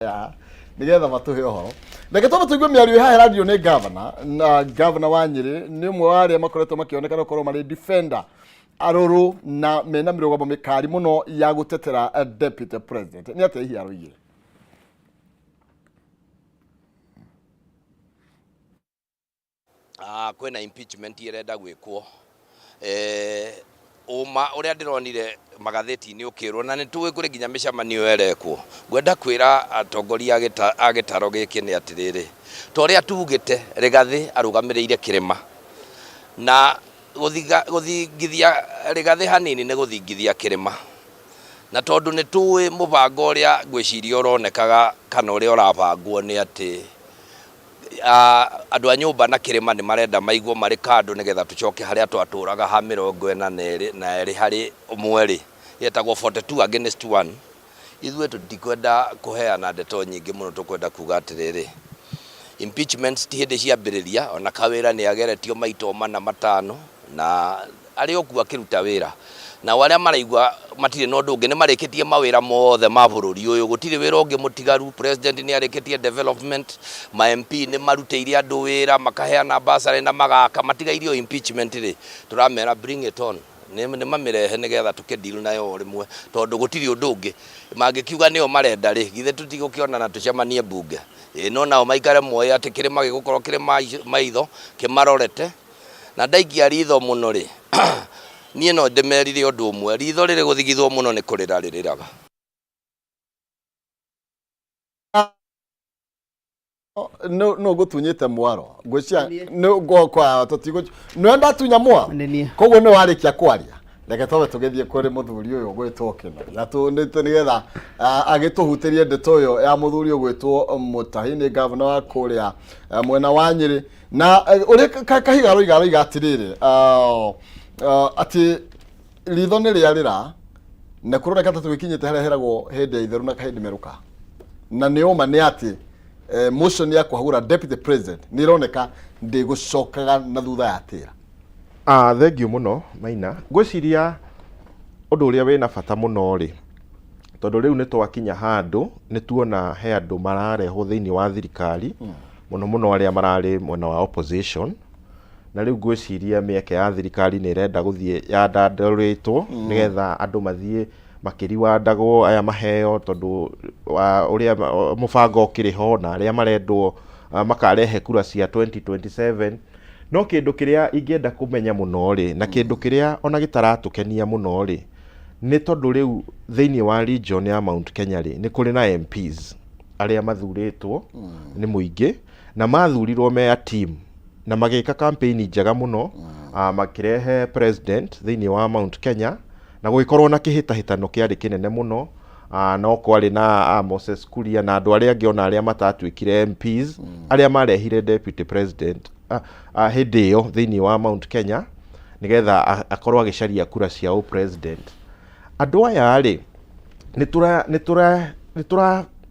Ya, nĩgetha matũhe ũhoro. Reke twambe tũigue mĩario ĩ haha ĩrario nĩ gavana, na gavana wa Nyĩrĩ nĩ ũmwe wa arĩa makoretwo makĩonekana gũkorwo marĩ defender arũrũ na mena mĩrũgamo mĩkari mũno ya gũtetera deputy president. Nĩ atĩa hihi aroigire? Kwĩna impeachment ĩrenda gwĩkwo. Ũma ũrĩa ndĩronire magathĩti-inĩ ũkĩrwo na nĩ tũĩ kũrĩ nginya mĩcemanio ĩrekwo. Ngwenda kwĩra atongoria a gĩtaro gĩkĩ nĩ atĩrĩrĩ, ta ũrĩa tugĩte Rigathĩ arũgamĩrĩire kĩrĩma na gũthingithia Rigathĩ hanini nĩ gũthingithia kĩrĩma. Na tondũ nĩ tũĩ mũbango ũrĩa ngwĩciria ũronekaga kana ũrĩa ũrabangwo nĩ atĩ Andũ a nyũmba na kĩrĩma nĩ marenda maigwo marĩ kando nĩgetha tũcoke harĩa twatũraga ha 42 harĩ ũmwe-rĩ, yetagwo 42 against 1. Ithuĩ tũtikwenda kũheana ndeto nyingĩ mũno, tũkwenda kuga atĩrĩrĩ, impeachments ti hĩndĩ ciambĩrĩria, ona Kawĩra nĩ ageretio maita o mana matano na Arĩ o kuo akĩruta wĩra. Nao arĩa maraigua matirĩ na ũndũ ũngĩ nĩ marĩkĩtie mawĩra mothe ma bũrũri ũyũ. Gũtirĩ wĩra ũngĩ mũtigaru. President nĩ arĩkĩtie development, ma MP nĩ marutĩire andũ wĩra, makaheana bursary na magaka, matigairie o impeachment rĩ, tũramera bring it on. Nĩ mamĩrehe nĩgetha tũkĩ deal nayo o rĩmwe tondũ gũtirĩ ũndũ ũngĩ. Mangĩkiuga nĩo marenda rĩ, githĩ tũtigũkĩonana tũcemanie mbunge? Ĩĩ no nao maikare moĩ atĩ kĩrĩma gĩgũkorwo kĩrĩ maitho kĩmarorete. Na ndaikia ritho mũno-rĩ, niĩ no ndĩmerire ũndũ ũmwe, ritho rĩrĩ gũthigithwo mũno nĩ kũrĩra rĩrĩraga. Nũ ngũtunyĩte mwaro ngwĩciria nĩ ngwa tũtigũ nĩwe ndatunya mwaro. Nĩ niĩ. Koguo nĩ warĩkia kwaria, reke twambe tũgĩthiĩ kũrĩ mũthuri ũyũ ũgwĩtwo Kĩnori na nĩgetha agĩtũhutĩrie ndeto ĩyo ya mũthuri ũgwĩtwo Mũtahi, nĩ gavana wa kũrĩa mwena wa Nyĩrĩ. Na ũrĩa Kahiga aroiga, aroiga atĩrĩrĩ, atĩ ritho nĩ rĩarĩra na kũroneka ta tũgĩkinyĩte harĩa heragwo hĩndĩ ya itherũ na kahĩndĩ merũka, na nĩ ũma nĩ atĩ motion ya kũhagũra deputy president nĩ ĩroneka ndĩgũcokaga na thutha ya tĩra. Thengiũ mũno Maina. Ngwĩciria ũndũ ũrĩa wĩna bata mũno rĩ, tondũ rĩu nĩ twakinya handũ nĩ tuona he andũ mararehwo thĩinĩ wa thirikari, mũno mũno arĩa mararĩ mwena wa opposition, na rĩu ngwĩciria mĩeke ya thirikari nĩ ĩrenda gũthiĩ yandandũrĩtwo nĩgetha andũ mathiĩ makĩriwandagwo, aya maheo tondũ wa ũrĩa mũbango ũkĩrĩ ho na arĩa marendwo makarehe kura cia 2027. No kĩndũ kĩrĩa ingĩenda kũmenya mũno rĩ, na kĩndũ kĩrĩa ona gĩtaratũkenia mũno rĩ, nĩ tondũ rĩu thĩinĩ wa region ya Mount Kenya rĩ, nĩ kũrĩ na MPs arĩa mathurĩtwo nĩ mũingĩ na mathurirwo me a team na magĩka campaign njega mũno, makĩrehe president thĩinĩ wa Mount Kenya na gũgĩkorwo na kĩhĩtahĩtano kĩarĩ kĩnene mũno. No kwarĩ na Moses Kuria na andũ arĩa angĩ ona arĩa matatuĩkire MPs, arĩa marehire deputy president hĩndĩ ĩyo thĩinĩ wa Mount Kenya nĩgetha akorwo agĩcaria kura cia ũ president. Andũ aya rĩ, nĩ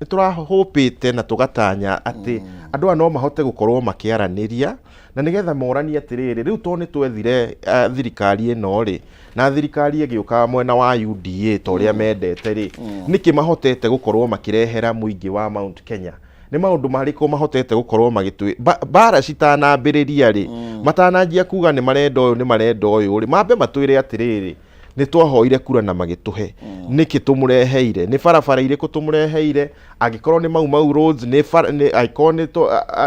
tũrahũpĩte na tũgatanya atĩ andũ aya no mahote gũkorwo makĩaranĩria na nĩgetha moranie atĩrĩrĩ, rĩu tondũ nĩ twethire thirikari ĩno rĩ, na thirikari ĩgĩũka mwena wa UDA ta ũrĩa mendete rĩ, nĩkĩ mahotete gũkorwo makĩrehera mũingĩ wa Mount Kenya? Nĩ maũndũ marĩkũ mahotete gũkorwo magĩtwĩ mbara citanambĩrĩria rĩ, matananjia kuga nĩ marenda ũyũ nĩ marenda ũyũ rĩ, mambe matwĩre atĩrĩrĩ, nĩ twahoire kura na magĩtũhe, nĩkĩ tũmũreheire, nĩ barabara irĩkũ tũmũreheire, angĩkorwo nĩ Mau Mau roads, nĩ bara, nĩ angĩkorwo nĩ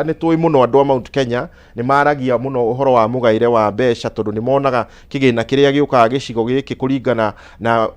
nĩ tũĩ mũno andũ a Mount Kenya nĩ maragia mũno ũhoro wa mũgaĩre wa mbeca tondũ nĩ monaga kĩgĩna kĩrĩa gĩũkaga gĩcigo gĩkĩ kũringana na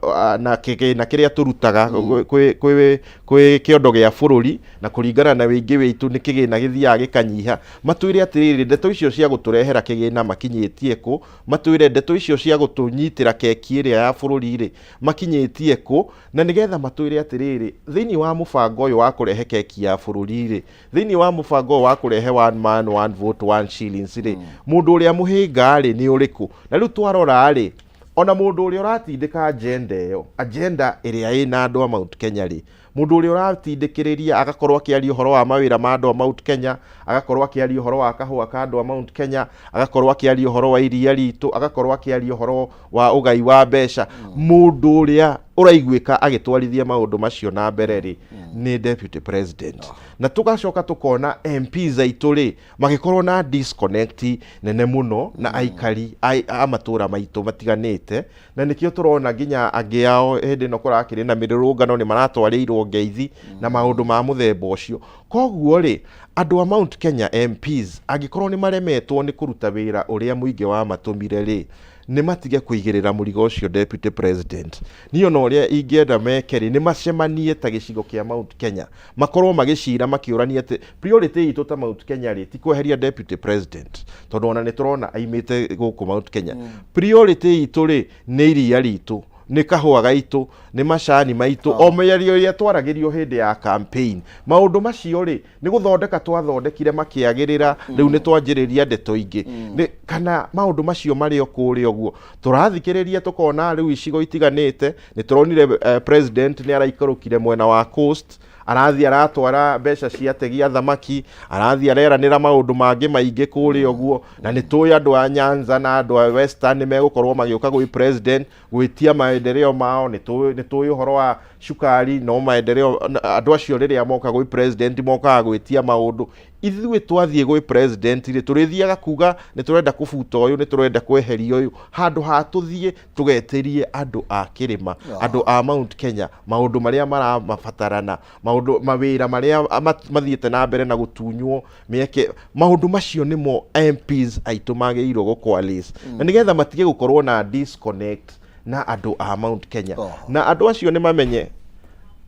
kĩgĩna kĩrĩa tũrutaga kwĩ kwĩ kwĩ kĩondo gĩa bũrũri na kũringana na wĩingĩ witũ nĩ kĩgĩna gĩthiaga gĩkanyiha. Matwĩre atĩrĩrĩ, ndeto icio cia gũtũrehera kĩgĩna makinyĩtie kũ? Matwĩre ndeto icio cia gũtũnyitĩra keki ĩrĩa ya bũrũri-rĩ, makinyĩtie kũ? Na nĩgetha matwĩre atĩrĩrĩ, thĩinĩ wa mũbango ũyũ wa kũrehe keki ya bũrũri-rĩ, thĩinĩ wa mũbango ũyũ wa kũrehe one man one vote one shillings-rĩ, mũndũ ũrĩa mũhĩnga-rĩ nĩ ũrĩkũ? Na rĩu twarora-rĩ, ona mũndũ ũrĩa ũratindĩka agenda ĩyo, agenda ĩrĩa ĩna andũ a Mount Kenya-rĩ, Mũndũ ũrĩa ũratindĩkĩrĩria agakorwo akĩaria ũhoro wa mawĩra ma andũ a Mount Kenya, agakorwo akĩaria ũhoro wa kahũa ka andũ a Mount Kenya, agakorwo akĩaria ũhoro wa iria ritũ, agakorwo akĩaria ũhoro wa ũgai wa mbeca, mũndũ ũrĩa ũraiguĩka agĩtwarithia maũndũ macio na mbere rĩ, nĩ deputy president. Na tũgacoka tũkona MPs aitũ rĩ, magĩkorwo na disconnect nene mũno na aikari a matũra maitũ matiganĩte, na nĩkĩo tũrona nginya angĩ ao hĩndĩ ĩno kũrakĩrĩ na mĩrũrũngano nĩ maratwarĩirwo ngeithi na maũndũ ma mũthemba ũcio. Koguo rĩ, andũ a Mount Kenya MPs angĩkorwo nĩ maremetwo nĩ kũruta wĩra ũrĩa mũingĩ wamatũmire rĩ, nĩ matige kũigĩrĩra mũrigo ũcio deputy president. Niĩ ona ũrĩa ingĩenda meke rĩ, nĩ macemanie ta gĩcigo kĩa Mount Kenya, makorwo magĩcira makĩũrania atĩ priority itũ ta Mount Kenya rĩ, ti kweheria deputy president, tondũ ona nĩ tũrona aimĩte gũkũ Mount Kenya. Priority itũ rĩ, nĩ iria ritũ, nĩ kahũa gaitũ, nĩ macani maitũ, o mĩario ĩrĩa twaragĩrio hĩndĩ ya campaign. Maũndũ macio rĩ, nĩ gũthondeka twathondekire makĩagĩrĩra, rĩu nĩ twanjĩrĩria ndeto ingĩ. Nĩ, kana maũndũ macio marĩ o kũrĩa ũguo. Tũrathikĩrĩria tũkona rĩu icigo itiganĩte, nĩ tũronire president nĩ araikũrũkire mwena wa coast, arathiĩ aratwara mbeca cia ategi a thamaki, arathiĩ areranĩra maũndũ mangĩ maingĩ kũrĩa ũguo, na nĩ tũĩ andũ a Nyanza na andũ a Western nĩ megũkorwo magĩũka gwĩ president gwĩtia maendeleo mao, nĩ tũĩ ũhoro wa cukari, no maendeleo andũ acio rĩrĩa moka gwĩ president mokaga gwĩtia maũndũ. Ithuĩ twathiĩ gwĩ president rĩ, tũrĩthiaga kuga nĩ tũrenda kũbuta ũyũ, nĩ tũrenda kweheria ũyũ, handũ ha tũthiĩ tũgetĩrie andũ a kĩrĩma, andũ a Mount Kenya maũndũ marĩa maramabatarana, maũndũ mawĩra marĩa mathiĩte na mbere na gũtunywo mĩeke, maũndũ macio nĩmo MPs aitũ magĩrĩirwo gũ-coalesce, na nĩgetha matige gũkorwo na disconnect na andũ a Mount Kenya. Na andũ acio nĩ mamenye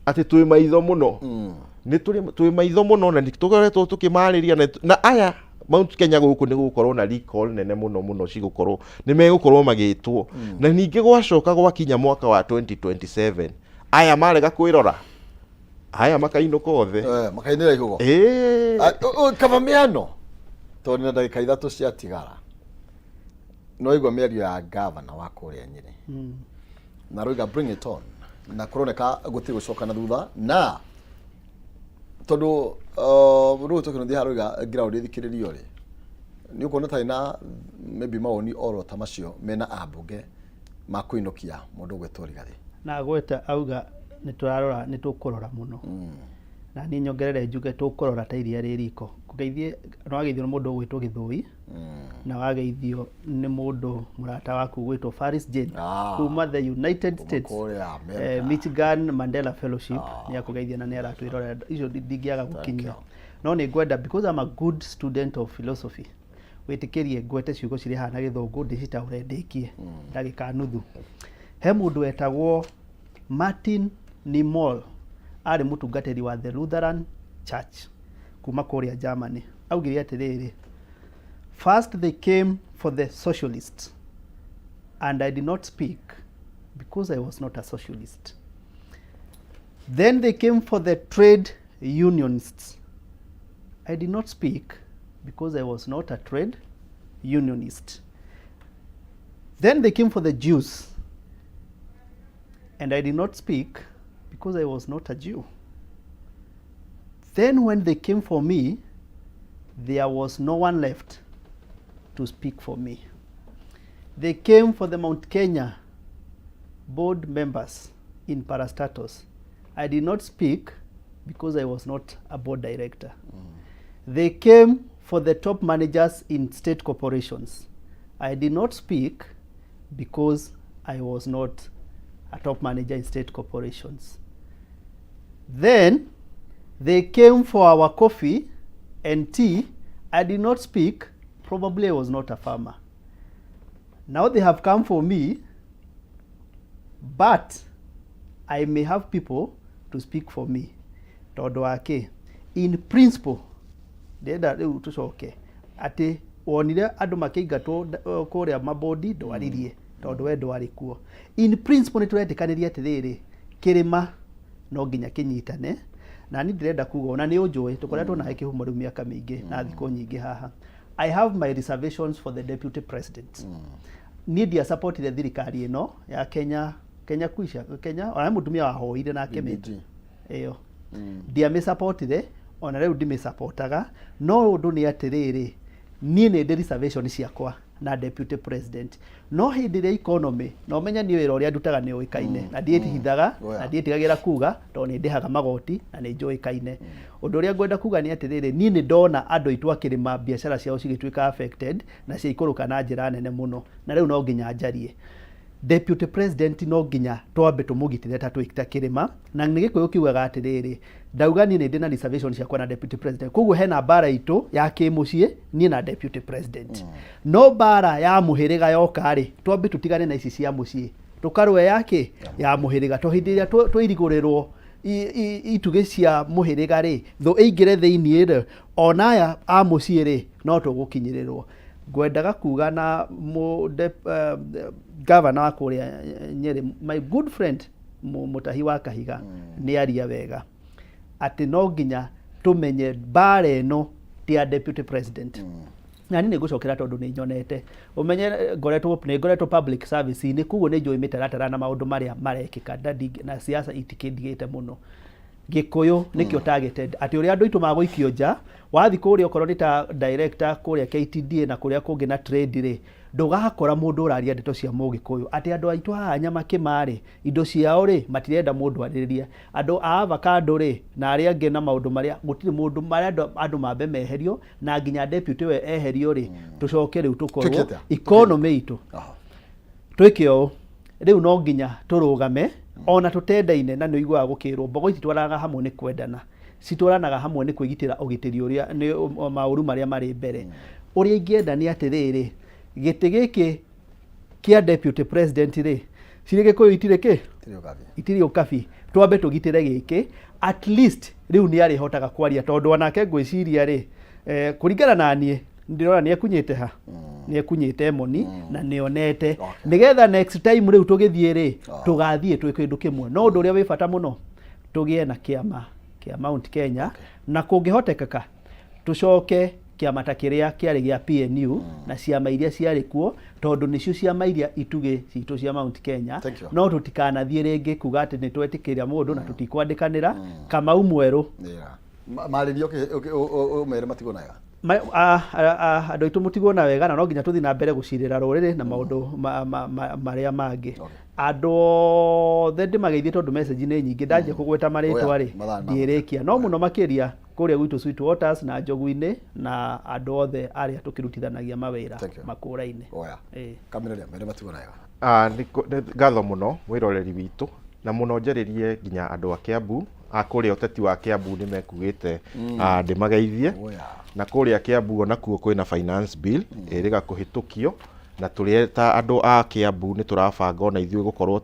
atĩ twĩ maitho mũno, nĩ twĩ maitho mũno, na nĩ tũkoretwo tũkĩmarĩria na aya Mount Kenya gũkũ nĩ gũgũkorwo na recall nene mũno mũno, cigũkorwo nĩ megũkorwo magĩtwo. Na ningĩ gwacoka gwakinya mwaka wa 2027, aya marega kwĩrora, aya makainũka othe. Makainĩra ihugo. Kaba mĩano tondũ na ndagĩka ithatũ ciatigara, no igua mĩario ya gavana wa kũrĩa Nyĩrĩ na roiga bring it on, na kũroneka gũtirĩ gũcoka na thutha, na tondũ rĩu tũkĩnũthia haroiga ground ĩthikĩrĩrio rĩ, nĩ ũkuona tarĩ na maybe mawoni oro ta macio mena ambunge ma kũinũkia mũndũ ũgwĩtwo Rigathĩ. Na gweta auga nĩ tũrarora, nĩ tũkũrora mũno, na niĩ nyongerere njuge tũkũrora ta iria rĩ riko. Kũgeithie no wageithio nĩ mũndũ ũgwĩtwo Gĩthũi, na wageithio nĩ mũndũ mũrata waku ũgwĩtwo Faris Jane kuma the United States, Michigan Mandela Fellowship, nĩ akũgeithia na nĩ aratwĩrorera. Icio ndingĩaga gũkinyia, no nĩ ngwenda, because I'm a good student of philosophy, wĩtĩkĩrie ngwete ciugo cirĩ haha na gĩthũngũ ndĩcitaũre ndĩkie ndagĩka nuthu. He mũndũ wetagwo Martin Niemöller, arĩ mũtungatĩri wa the Lutheran Church kuma kũrĩa Germany. Augire atĩrĩrĩ, "First they came for the socialists and I did not speak because I was not a socialist. Then they came for the trade unionists. I did not speak because I was not a trade unionist. Then they came for the Jews and I did not speak because I was not a Jew. Then when they came for me, there was no one left to speak for me. They came for the Mount Kenya board members in parastatals. I did not speak because I was not a board director. They came for the top managers in state corporations. I did not speak because I was not a top manager in state corporations. Then they came for our coffee and tea. I did not speak. Probably I was not a farmer. Now they have come for me, but I may have people to speak for me." Tondũ wa kĩ? In principle, ndĩrenda rĩu tũcoke atĩ wonire andũ makĩingatwo kũrĩa mabodi, ndwaririe tondũ we ndwarĩ kuo. In principle, nĩ tũretĩkanĩria atĩrĩrĩ, kĩrĩma no nginya kĩnyitane. Na niĩ ndĩrenda kuga, ona nĩ ũnjũĩ, tũkoretwo nawe kĩhumo rĩu mĩaka mĩingĩ na thikũ nyingĩ haha, I have my reservations for the deputy president. Niĩ ndiasupportire thirikari ĩno ya Kenya Kenya kuisha Kenya, ona nĩ mũtumia wahoire nake BBG. Ĩyo. Ndiamĩsapotire, ona rĩu ndimĩsapotaga, no ũndũ nĩ atĩrĩrĩ, niĩ nĩ ndĩ reservation ciakwa na deputy president, no hĩndĩ ĩrĩa economy, na ũmenye niĩ wĩra ũrĩa ndutaga nĩ ũĩkaine na ndiĩtihithaga na ndiĩtigagĩra kuga tondũ nĩ ndĩhaga magoti na nĩ njũĩkaine. Ũndũ ũrĩa ngwenda kuga nĩ atĩrĩrĩ, niĩ nĩ ndona andũ aitũ a kĩrĩma biacara ciao cigĩtuĩka affected na ciaikũrũka na njĩra nene mũno, na rĩu no nginya njarie. Deputy President no nginya twambe tũmũgitĩre ta twĩ ta kĩrĩma, na nĩ Gĩkũyũ kiugaga atĩrĩrĩ, ndauga niĩ nĩ ndĩ na reservation ciakwa na Deputy President, koguo hena mbara itũ ya kĩmũciĩ niĩ na Deputy President. No mbara ya mũhĩrĩga yoka rĩ, twambe tũtigane na ici cia mũciĩ, tũkarũe ya kĩ? Ya mũhĩrĩga, tondũ hĩndĩ ĩrĩa twairigũrĩrwo itugĩ cia mũhĩrĩga rĩ, thũ ĩingĩre thĩiniĩ rĩ, ona aya a mũciĩ rĩ, no tũgũkinyĩrĩrwo. Ngwendaga kuga na gavana wa kũrĩa Nyeri, my good friend Mũtahi wa Kahiga, nĩ aria wega atĩ no nginya tũmenye mbara ĩno ti ya deputy president. Na niĩ nĩ ngũcokera tondũ nĩ nyonete, ũmenye ngoretwo, nĩ ngoretwo public service-inĩ, koguo nĩ njũĩ mĩtaratara na maũndũ marĩa marekĩka, na siasa itikĩndigĩte mũno. Gĩkũyũ nĩkĩo targeted, atĩ ũrĩa andũ aitũ magũikio nja, wathiĩ kũrĩa okorwo nĩ ta director kũrĩa KTDA na kũrĩa kũngĩ na trade rĩ, ndũgakora mũndũ ũraria ndeto cia mũgĩkũyũ, atĩ andũ aitũ haha Nyamakĩma rĩ, indo ciao rĩ, matirenda mũndũ arĩrĩrie. Andũ a avocado rĩ, na arĩa angĩ na maũndũ marĩa, gũtirĩ mũndũ, marĩa andũ mambe meherio, na nginya deputy we eherio rĩ, tũcoke rĩu tũkorwo Twĩke atĩa? economy itũ. Twĩke ũũ, rĩu no nginya tũrũgame ona tũtendaine, na nĩ ũiguaga gũkĩrwo mbogo ititwaranaga hamwe nĩ kwendana, citwaranaga hamwe nĩ kwĩgitĩra ũgitĩri ũrĩa nĩ maũru marĩa marĩ mbere. Ũrĩa ingĩenda nĩ atĩrĩrĩ, gĩtĩ gĩkĩ kĩa deputy president rĩ, cirĩ Gĩkũyũ itirĩ kĩ? Itirĩ ũkabi. Twambe tũgitĩre gĩkĩ, at least rĩu nĩ arĩhotaga kwaria, tondũ onake ngwĩciria rĩ, kũringana na niĩ ndĩrona nĩ ekunyĩte ha, nĩ ekunyĩte emoni na nĩ onete, nĩgetha next time rĩu tũgĩthiĩ rĩ, tũgathiĩ twĩ kĩndũ kĩmwe. No ũndũ ũrĩa wĩ bata mũno, tũgĩe na kĩama kĩa Mount Kenya, na kũngĩhotekeka tũcoke kĩama ta kĩrĩa kĩarĩ gĩa PNU na ciama iria ciarĩ kuo, tondũ nĩcio ciama iria itugĩ citũ cia Mount Kenya. Thank you. No tũtikanathiĩ rĩngĩ kuga atĩ nĩ twetĩkĩria mũndũ na tũtikwandĩkanĩra. Kamau Mwerũ. Marĩria ũmere matigwo nayo. Andũ aitũ mũtigwo na wega, na no nginya tũthiĩ na mbere gũcirĩra rũrĩrĩ na maũndũ marĩa mangĩ. Andũ othe ndĩmageithie, tondũ message nĩ nyingĩ, ndanjia kũgweta marĩtwa rĩ, Mathaa nĩ ndiĩrĩkia. No mũno makĩria kũrĩa gwitũ Sweet Waters na Njogu-inĩ na andũ othe arĩa tũkĩrutithanagia mawĩra Thank you. makũra-inĩ. Oya. Kamĩrĩria, mere matigwo nayo. Nĩ ngatho mũno mwĩroreri witũ, na mũno njarĩrie nginya andũ a Kiambu, a kũrĩa ũteti wa Kiambu nĩ mekugĩte ndĩmageithie. Na kũrĩa Kiambu onakuo kwĩna finance bill ĩrĩga kũhĩtũkio, na tũrĩ ta andũ a Kiambu nĩ tũrabanga ona ithuĩ gũkorwo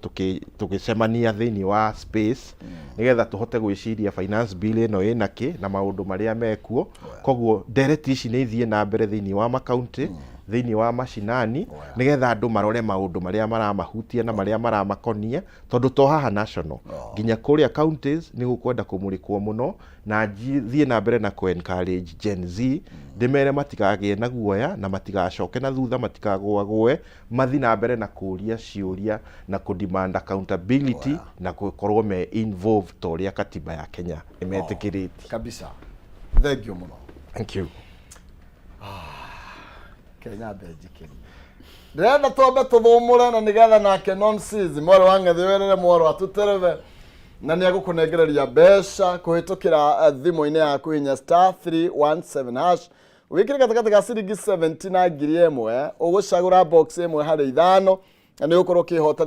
tũgĩcemania thĩinĩ wa space, nĩgetha tũhote gwĩciria finance bill ĩno ĩna kĩ na maũndũ marĩa mekuo. Koguo ndereti ici nĩ ithiĩ na mbere thĩinĩ wa makaunti, thĩinĩ wa macinani, nĩgetha andũ marore maũndũ marĩa maramahutia na marĩa maramakonia, tondũ to haha national, nginya kũrĩa counties nĩ gũkwenda kũmũrĩkwo mũno. Na thiĩ na mbere na kũ encourage Gen Z, ndĩmere matikagĩe na guoya na matigacoke na thutha, matikagũagũe, mathi na mbere na kũria ciũria na kũ demand accountability na gũkorwo me involved ta ũrĩa katiba ya Kenya ĩmetĩkĩrĩtie. Kabisa, thank you mũno. Thank you. Kenya mbenjikĩrie, ndĩrenda twambe tũthũmũre, na nĩgetha nake nonsis mwarĩ wa ng'ethe werere mwarũ atũtereve, na nĩ egũkũnengereria mbeca kũhĩtũkĩra thimũ-inĩ yaku. Hinya *317#, wĩkĩre gatagatĩ ga ciringi 70 na 1000, ũgũcagũra box ĩmwe harĩ ithano, na nĩ ũgũkorwo ũkĩhotanĩra.